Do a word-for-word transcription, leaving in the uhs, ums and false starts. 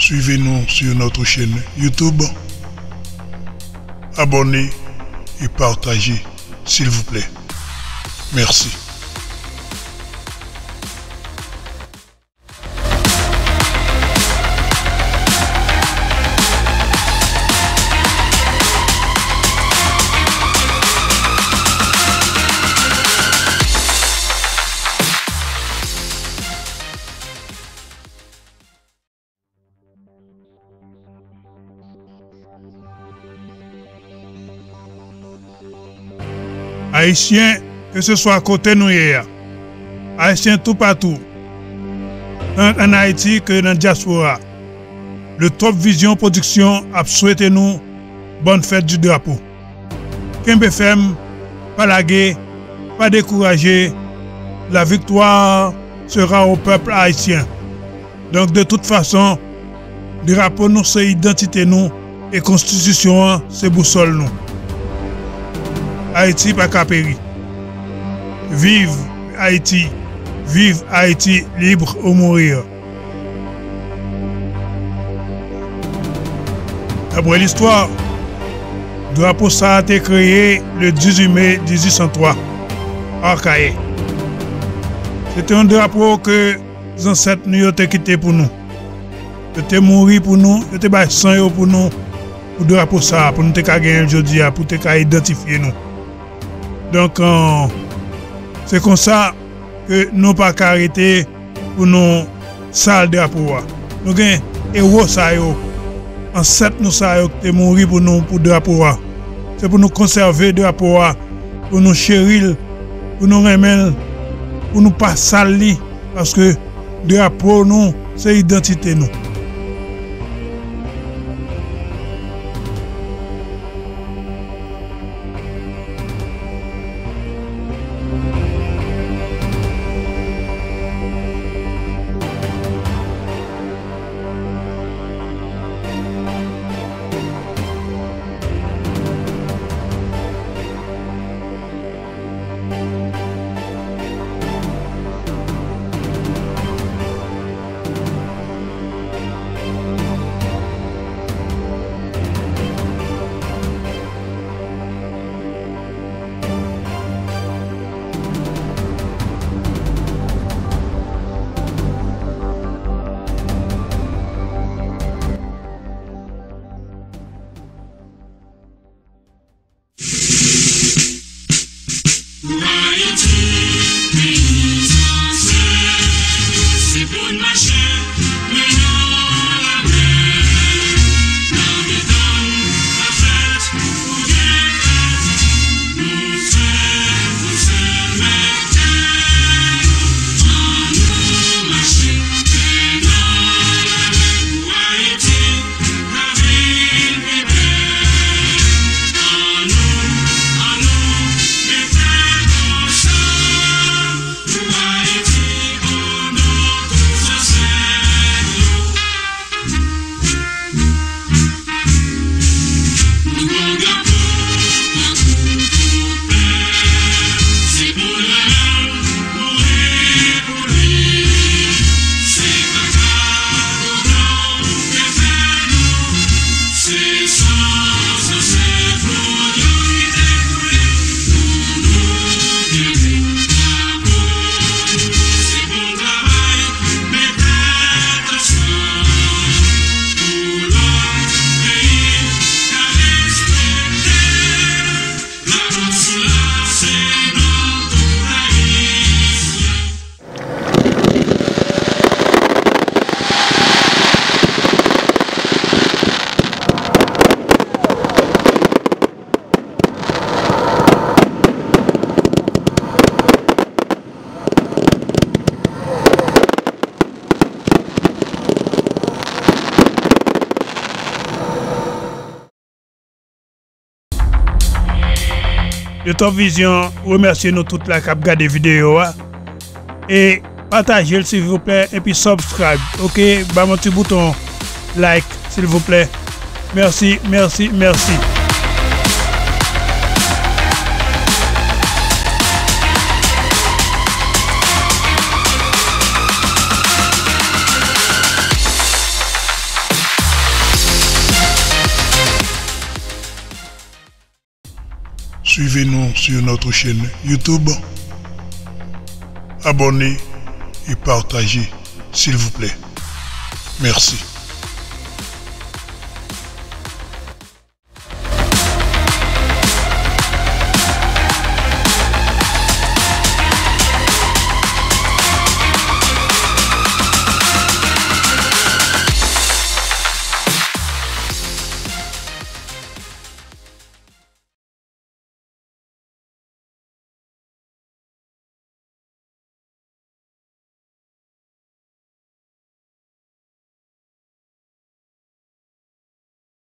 Suivez-nous sur notre chaîne YouTube. Abonnez et partagez, s'il vous plaît. Merci. Ayisyen, keseswa kote nou ye a, Ayisyen toupatou, tant ann Ayiti ke nan dyaspora, Le Top Vision Production ap swete nou bòn fèt di drapo. Kenbe fèm, pa lage, pa dekouraje, la victoire sera au peuple haïtien. Donk, de tout fason, drapo nou se idantite nou e konstitisyon an se bousòl nou. Ayiti pa ka peri. Viv Ayiti! Viv Ayiti libre ou mourir! Daprè listwa, drapo sa a te kreye le dizuit me dizuit san twa, Akayè. Se te yon drapo ke zansèt nou yo te kite pou nou. Yo te mouri pou nou, yo te bay san yo pou nou, pou drapo sa a, pou nou te ka genyen l jodi a, pou te ka idantifye nou. Donk, euh, se konsa ke nou pa ka rete pou nou sal drapo a. Nou gen ewo sa yo, ansèt nou sa yo ki te mouri pou nou, pou drapo a. Se pou nou konsève drapo a, pou nou cheri l, pou nou renmen l, pou nou pa sal li, paske drapo nou se idantite nou. Pou Ayiti, peyi zansèt, se pou n mache, men nan lamen, nan mitan n pa fèt pou defèt, nou fèt pou sèl mèt tè yo. Ann nou mache, men nan lamen pou Ayiti. Le Top Vision remèsye nou tout la k ap gade videyo a. E pataje l, silvouplè, epi subscribe, oke? Ba m yon ti bouton like, silvouplè. Mèsi, mèsi, mèsi. Suivez-nous sur notre chaîne YouTube. Abonnez et partagez, s'il vous plaît. Merci.